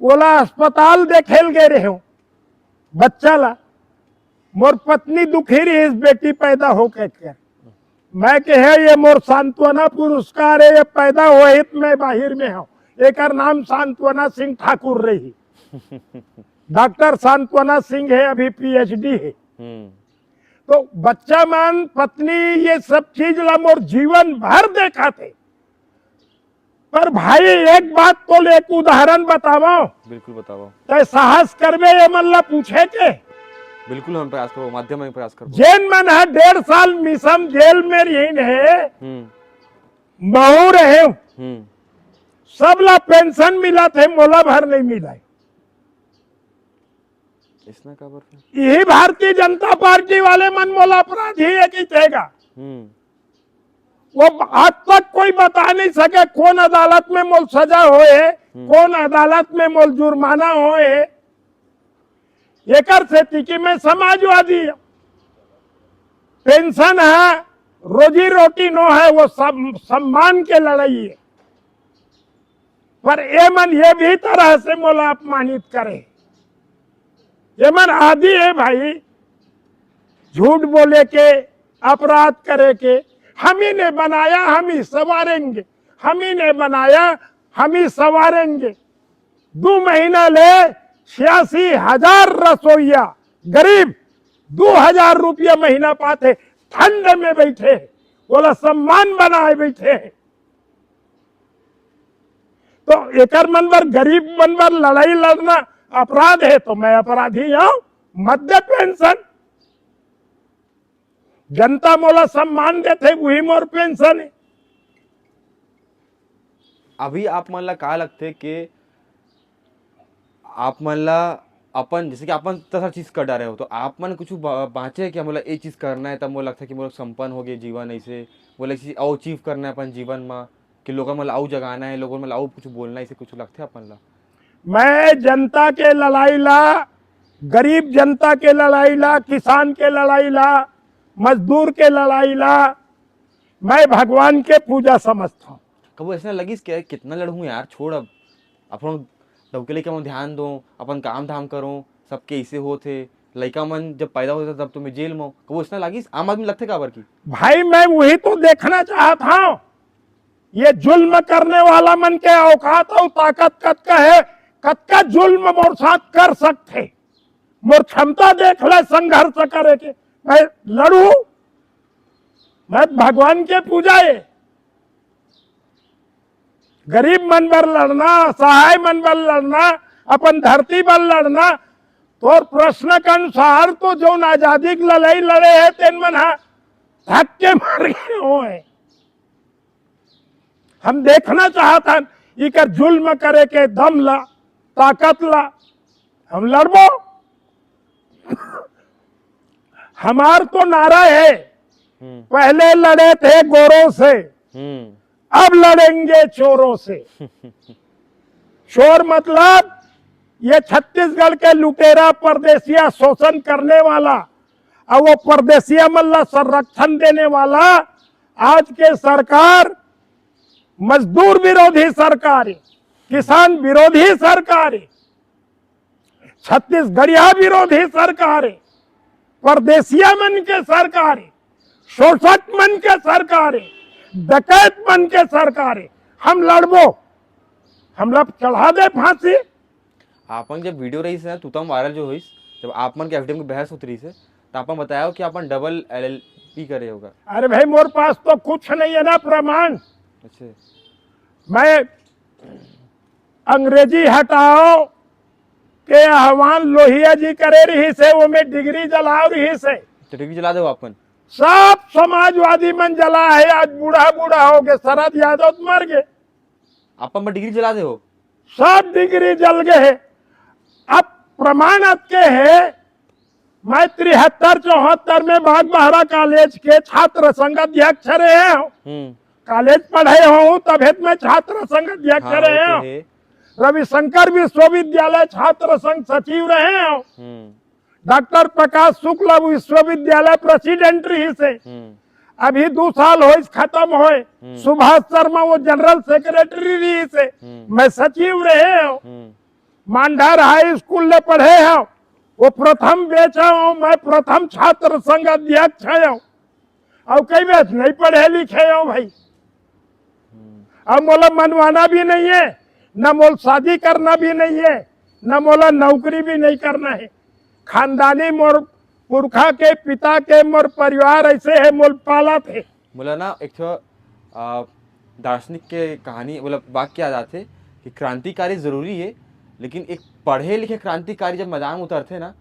ओला अस्पताल देखेल गए रहे बच्चा ला। मोर पत्नी दुखी रही इस बेटी पैदा हो के, के। मैं कहे ये मोर सांत्वना पुरस्कार है, ये पैदा होई तो मैं बाहिर में हूँ। एकर नाम सांत्वना सिंह ठाकुर रही। डॉक्टर सांत्वना सिंह है, अभी पीएचडी है। हम्म। तो बच्चा मन, पत्नी, ये सब चीज ला मोर जीवन भर देखा थे। पर भाई, एक बात तो ले, एक उदाहरण बतावो। बिल्कुल बतावो। तय साहस करबे ये मन ला पूछे के? बिल्कुल हम प्रयास करबो, माध्यम में प्रयास करबो। जेन मन ह डेढ़ साल मिशन जेल में रहिन हे, हम्म। महू रहे, हम्म। सब ला पेंशन मिलत हे, मोला भर नहीं मिला हे। इसना काबर फिर? यही भारतीय जनता पार्टी वाले मन मोला अपराधी है कि कहेगा। हम्म। वो आज तक कोई बता नहीं सके कौन अदालत में मोल सजा होए हे, कौन अदालत में मोल जुर्माना होए हे। एकर सेती कि मैं समाजवादी हूं। पेंशन है, रोजी रोटी नो है, वो सब सम्मान के लड़ाई है। पर ये मन ये भी तरह से मोला अपमानित करे। ये मन आदि है भाई, झूठ बोले के, अपराध करे के। हम ही ने बनाया, हम ही संवारेंगे, हम ही ने बनाया, हम ही संवारेंगे। दो महीना ले छियासी हजार रसोईया गरीब दो हजार रुपया महीना पाते, ठंड में बैठे, बोला सम्मान बनाए बैठे। तो एकर मन बर, गरीब मन बर लड़ाई लड़ना अपराध है, तो मैं अपराधी हूं। मत दे पेंशन, जनता मोला सम्मान देथे, वही मोर पेंशन है। अभी आप मन ला का लगथे कि आप मन ला अपन, जैसे कि अपन त हर चीज कर डारे हो, तो आप मन कुछ बा-, बांचे कि मोला ये चीज करना है, तब मोला लगथे कि मोला संपन्न हो गए जीवन, ऐसे मोला चीज अउ अचीव करना है अपन जीवन में, कि लोगों मन ला अउ जगाना है, लोगों मन ला अउ कुछ बोलना है, ऐसे कुछ लगथे आप मन ला? मैं जनता के लड़ाई ला, गरीब जनता के लड़ाई ला, किसान के लड़ाई ला, मजदूर के लड़ाई ला मैं भगवान के पूजा समझता हूँ। कबो ऐसा लगिस कि कितना लड़हूँ यार, छोड़ अब, अपन डौके लइका मन ध्यान दो, अपन काम धाम करो, सबके ऐसे होत हे, लइका मन जब पैदा होते तब तो मैं जेल में हूँ। कबो ऐसा लगिस? आम आदमी लगथे काबर की? भाई, मैं वही तो देखना चाहता हूँ, ये जुल्म करने वाला मन के औकात और ताकत कतका है, कतका जुल्म मोर साथ कर सकथे, मोर क्षमता देख ले संघर्ष करे के। मैं लड़ू, मैं भगवान के पूजा है। गरीब मन बर लड़ना, असहाय मन बर लड़ना, अपन धरती बर लड़ना। तोर प्रश्न के अनुसार तो जौन आजादी के लड़ाई लड़े हे, तेन मन हा थक के मर गए होए। हम देखना चाहत हन इकर जुल्म करे के दम ला, ताकत ला। हम लड़बो। हमार तो नारा है, हम्म। पहले लड़े थे गोरों से, हम्म। अब लड़ेंगे चोरों से। चोर मतलब ये छत्तीसगढ़ के लुटेरा परदेसिया शोषण करने वाला, और वो परदेसिया मन ला संरक्षण देने वाला आज के सरकार मजदूर विरोधी सरकार है, किसान विरोधी सरकार है, छत्तीसगढ़िया विरोधी सरकार है, परदेसिया मन के सरकार है, शोषक मन के सरकार है, डकैत मन के सरकार है। हम लड़बो, हम लोग चढ़ा दे फांसी। आपन जब वीडियो रही से, तुतम वायरल जो हुई, जब आप मन के एफडीएम की बहस होती रही से, तो आपन बताया कि आपन डबल एलएलबी करे होगा। अरे भाई, मोर पास तो कुछ नहीं है ना प्रमाण। अच्छा। मैं अंग्रेजी हटाओ के आह्वान लोहिया जी करे रही से, वो में डिग्री जलाओ रही से। तो डिग्री जला दो आपन। सब समाजवादी मन जला है, आज बूढ़ा बूढ़ा हो गए, शरद यादव तो मर गए, आपन में डिग्री जला दे हो। सब डिग्री जल गए। अब प्रमाण अतके है, मैं तिहत्तर चौहत्तर में बागबहरा कॉलेज के छात्र संघ अध्यक्ष रहे हूँ, हम्म। कॉलेज पढ़े हूँ, तभे तो मैं छात्र संघ अध्यक्ष हाँ, रहे वो तो हूँ, है। रविशंकर विश्वविद्यालय छात्र संघ सचिव रहे हूँ। हम्म। डॉक्टर प्रकाश शुक्ल विश्वविद्यालय प्रेसिडेंट रहिस हे। हम्म। अभी दू साल होइस खत्म होए। हम्म। सुभाष शर्मा वो जनरल सेक्रेटरी रहिस हे। हम्म। मैं सचिव रहे हंव। हम्म। मांढर हाई स्कूल ले पढ़े हंव, वो प्रथम बैच हंव, मैं प्रथम छात्र संघ अध्यक्ष हंव। अउ कई बैच नहीं पढ़े लिखे हंव भाई। हम्म। अब मोला मनवाना भी नहीं है, न मोला शादी करना भी नहीं है, न मोला नौकरी भी नहीं करना है। खानदानी मोर पुरखा के, पिता के, मोर परिवार ऐसे है, मोला पालत हे। मोला ना एक ठो, आ, दार्शनिक के कहानी, मतलब वाक्य याद आथे कि क्रांतिकारी जरूरी है, लेकिन एक पढ़े लिखे क्रांतिकारी जब मैदान में उतरथे ना,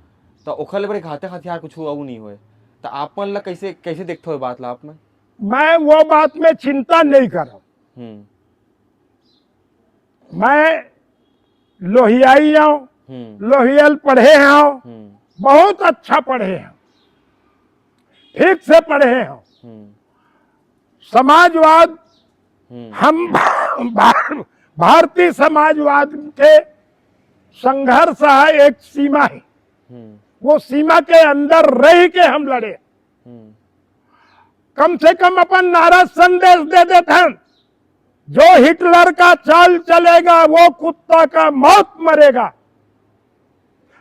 तो ओखर ले बड़े घातक हथियार कुछ अउ नहीं होए। तो आप मन ला कैसे, कैसे देखते हो बात ला आप मन? मैं वो बात में चिंता नहीं करंव। हम्म। मैं लोहियाई हंव, हम्म। लोहियल पढ़े हंव, हम्म। बहुत अच्छा पढ़े हंव, ठीक से पढ़े हंव। हम्म। समाजवाद, हम्म। हम भा-, भारतीय समाजवाद के संघर्ष है एक सीमा है, हम्म। वो सीमा के अंदर रह के हम लड़े। हम्म। कम से कम अपन नारा संदेश दे देथन, जो हिटलर का चाल चलेगा, वो कुत्ता का मौत मरेगा।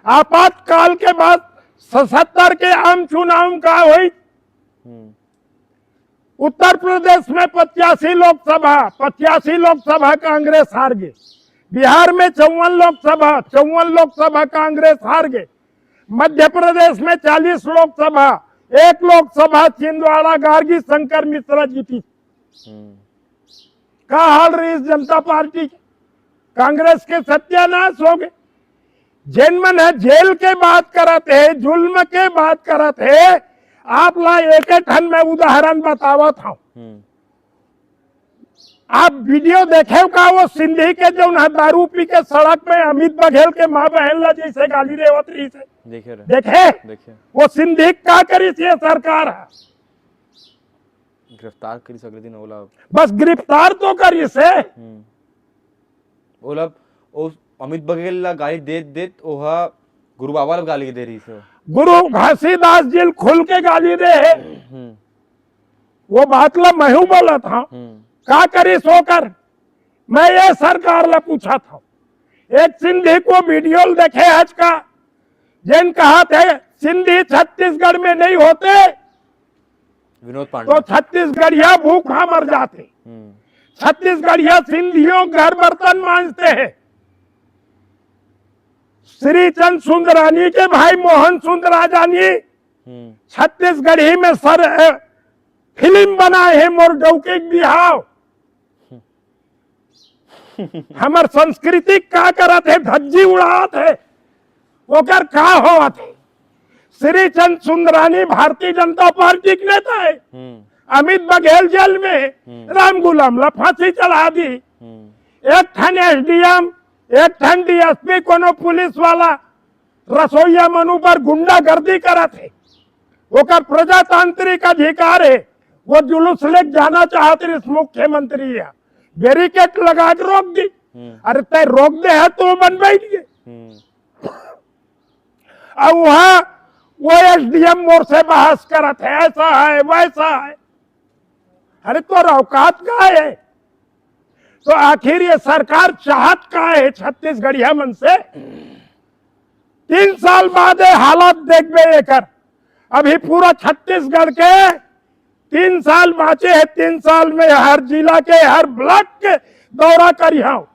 आपातकाल के बाद सतहत्तर के आम चुनाव का होई? हम्म। उत्तर प्रदेश में पचासी लोकसभा, पचासी लोकसभा कांग्रेस हार गए। बिहार में चौवन लोकसभा, चौवन लोकसभा कांग्रेस हार गए। मध्य प्रदेश में चालीस लोकसभा, एक लोकसभा छिंदवाड़ा गार्गी शंकर मिश्रा जीती। हम्म। का हाल रहिस जनता पार्टी के? कांग्रेस के सत्यानाश हो गए। जेन मन ह जेल के बात करत हे, जुल्म के बात करत हे, आप ला एक एक ठन मैं उदाहरण बतावत हंव। हम्म। आप वीडियो देखेव का, वो सिंधी के जौन ह दारू पी के सड़क में अमित बघेल के माँ बहन ला जैसे गाली देवत रहिस हे? देखे रहे। देखे? देखे। वो सिंधी का करिस ये सरकार ह? गिरफ्तार करिस अगले दिन ओला। बस गिरफ्तार तो करिस हे। हम्म। ओला, ओ अमित बघेल ला गाली देत देत ओहा गुरु बाबा ला गाली दे रहिस हे। गुरु घासीदास जी ल खुल के गाली दे हे। हम्म। वो बात ला महू बोलत हंव। हम्म। का करिस ओकर? मैं ये सरकार ला पूछत हंव। एक सिंधी को वीडियो ल देखे हच का, जेन कहत हे सिंधी छत्तीसगढ़ में नहीं होते, विनोद पांडे। तो छत्तीसगढ़िया भूखा मर जाते। हम्म। छत्तीसगढ़िया सिंधियों घर बर्तन मांजते हैं। श्री चंद सुंदरानी के भाई मोहन सुंदराजानी हम्म। छत्तीसगढ़ी में सर, अ, फिल्म बनाए हे मोर डौकी के बिहाव। हमर संस्कृति का करत हे, धज्जी उड़ात हे, ओकर का होवत हे? श्री चंद सुंदरानी भारतीय जनता पार्टी के नेता हे। हम्म। अमित बघेल जेल में हे, हम्म। राम गुलाम ला फांसी चढ़ा दी। हम्म। एक ठन एसडीएम, एक ठन डीएसपी, कोनो पुलिस वाला रसोईया मन ऊपर गुंडागर्दी करत हे, ओकर प्रजातांत्रिक अधिकार हे, वो जुलूस लेके जाना चाहत रहिस मुख्यमंत्री ह, बैरिकेड लगा के रोक दी। हम्म। अरे तय रोक दे है तो मन बैठ गए। हम्म। अब वहां वो एसडीएम मोर से बहस करत हे, ऐसा है, वैसा है। अरे तोर औकात का है? तो आखिर ये सरकार चाहत का है छत्तीसगढ़िया मन से? तीन साल बाद ये हालत देखबे एकर। अभी पूरा छत्तीसगढ़ के तीन साल बांचे हे, तीन साल में हर जिला के, हर ब्लॉक के दौरा करिहंव।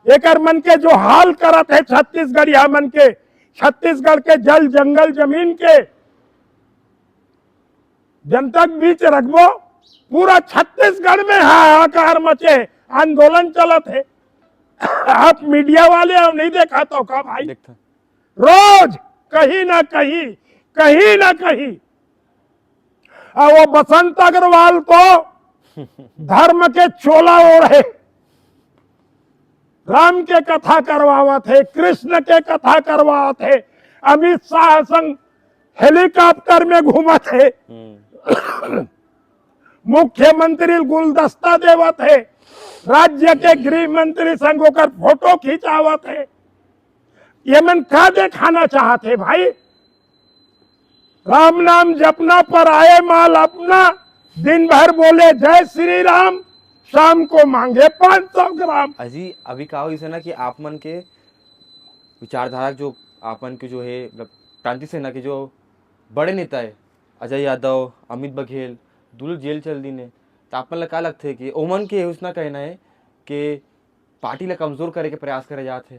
एकर मन के जो हाल करत हे छत्तीसगढ़िया मन के, छत्तीसगढ़ के जल जंगल जमीन के, जनता के बीच रखबो, पूरा छत्तीसगढ़ में हाहाकार मचे, आंदोलन चलत हे। आप मीडिया वाले हम नहीं देखा तो का भाई? देखता। रोज कहीं ना कहीं, कहीं ना कहीं। और वो बसंत अग्रवाल तो धर्म के चोला ओढ़े, राम के कथा करवावत हे, कृष्ण के कथा करवावत हे, अमित शाह संग हेलीकॉप्टर में घूमत हे, हम्म। मुख्यमंत्री ल गुलदस्ता देवत हे, राज्य के गृह मंत्री संग ओकर फोटो खिंचावत हे। ये मन का देखाना चाहत हे भाई? राम नाम जपना पर आए माल अपना, दिन भर बोले जय श्री राम, शाम को मांगे पाँच सौ ग्राम। अजी, अभी का होइस हे ना कि आप मन के विचारधारा जो आप मन के जो हे, मतलब, क्रांति सेना के जो बड़े नेता हे, अजय यादव, अमित बघेल, दू झन जेल चल दिन हे, त आप मन ला का लगथे कि ओमन के उसना कहना हे कि पार्टी ला कमजोर करे के प्रयास करे जात हे?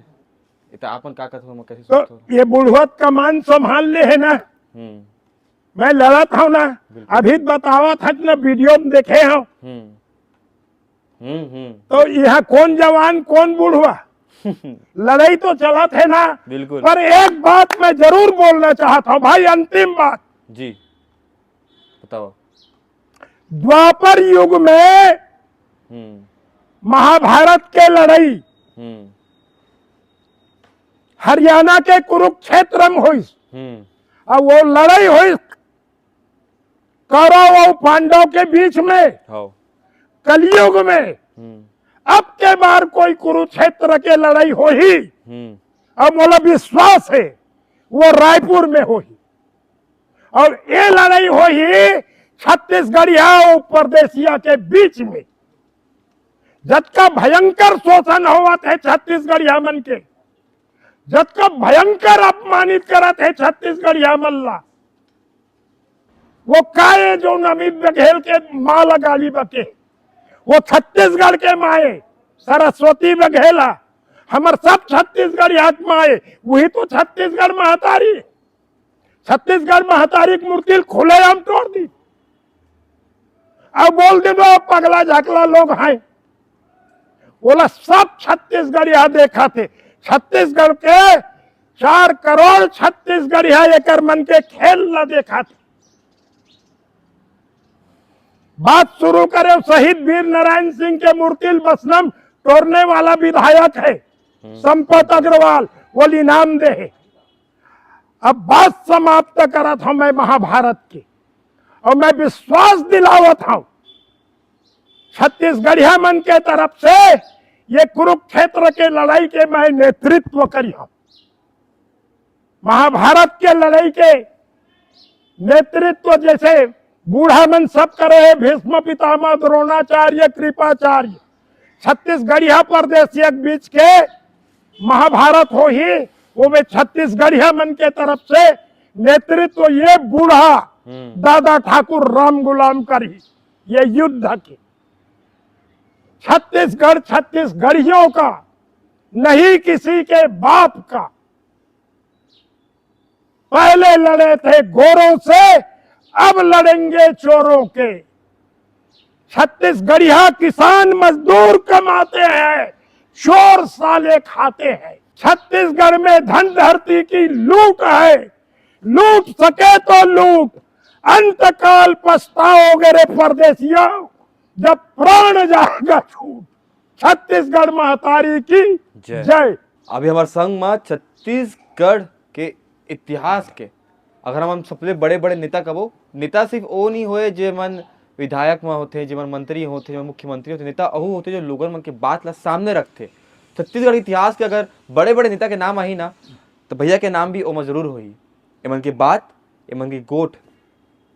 ए त आप मन का कथो, ओमा कैसे तो सोचथो? ये बुढ़वत का मान संभाल ले हे ना, हम्म। मैं लड़त हूँ ना, बिल्कुल। अभी बतावत हत ना, वीडियो में देखे हो। हम्म। हम्म, हम्म। तो यहाँ कौन जवान, कौन बुढ़वा? लड़ाई तो चलत हे ना। बिल्कुल। पर एक बात मैं जरूर बोलना चाहता हूँ भाई, अंतिम बात। जी, बताओ। द्वापर युग में हम्म। महाभारत के लड़ाई हम्म। हरियाणा के कुरुक्षेत्र में होइस। हम्म। अब वो लड़ाई होइस कौरव और पांडव के बीच में, हाँ। कलयुग में हम्म। अब के बार कोई कुरुक्षेत्र के लड़ाई होही, हम्म। अब मोला विश्वास हे, वो रायपुर में होही। और ये लड़ाई होही छत्तीसगढ़िया और परदेसिया के बीच में। जतका भयंकर शोषण होवत हे छत्तीसगढ़िया मन के, जतका भयंकर अपमानित करत हे छत्तीसगढ़िया मन ला, वो काये जो अमित बघेल के माँ ला गाली बके, वो छत्तीसगढ़ के माए सरस्वती बघेल हा, हमर सब छत्तीसगढ़िया के माए, वही तो छत्तीसगढ़ महतारी, छत्तीसगढ़ महतारी के मूर्ति ल खुलेआम तोड़ दिन। अब बोल दिन वो पगला झकला लोग हैं, ओला सब छत्तीसगढ़िया देखत हे। छत्तीसगढ़ के चार करोड़ छत्तीसगढ़िया एकर मन के खेल ला देखत हे। बात शुरू करे शहीद वीर नारायण सिंह के मूर्ति ल बसनम टोरने वाला विधायक हे, हम्म। संपत अग्रवाल, वो ल इनाम दे हे। अब बात समाप्त करत हूं मैं महाभारत की, और मैं विश्वास दिलावत हूं छत्तीसगढ़िया मन के तरफ से, ये कुरुक्षेत्र के लड़ाई के मैं नेतृत्व करिहूं। महाभारत के लड़ाई के नेतृत्व जैसे बूढ़ा मन सब करे हे, भीष्म पितामह, द्रोणाचार्य, कृपाचार्य, छत्तीसगढ़िया परदेसिया के बीच के महाभारत होही, वो में छत्तीसगढ़िया मन के तरफ से नेतृत्व ये बूढ़ा हम्म। दादा ठाकुर राम गुलाम करही ये युद्ध के। छत्तीसगढ़ छत्तीसगढ़ियों का, नहीं किसी के बाप का। पहले लड़े थे गोरों से, अब लड़ेंगे चोरों के। छत्तीसगढ़िया किसान मजदूर कमाते हैं, चोर साले खाते हैं। छत्तीसगढ़ में धन धरती की लूट है, लूट सके तो लूट, अंतकाल पछताओगे रे परदेसिया, जब प्राण जाएगा छूट। छत्तीसगढ़ महतारी की जय। जय। अभी हमारे संग में छत्तीसगढ़ के इतिहास के अगर हम, हम सबले बड़े-बड़े नेता कबो, नेता सिर्फ वो नहीं होए जे मन विधायक में होते, जे मन मंत्री होते, जे मन मुख्यमंत्री होते, नेता अहू होते जो लोगन मन के बात ला सामने रखते। छत्तीसगढ़ इतिहास के अगर बड़े-बड़े नेता के नाम आही ना, तो भैया के नाम भी ओमा जरूर होही। एमन के बात, एमन के गोठ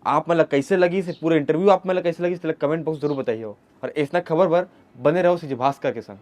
आप मन ला कैसे लगिस, पूरा इंटरव्यू आप मन ला कैसे लगिस, तेला कमेंट बॉक्स जरूर बताइए। और ऐसना खबर बर बने रहो सीजे भास्कर के संग।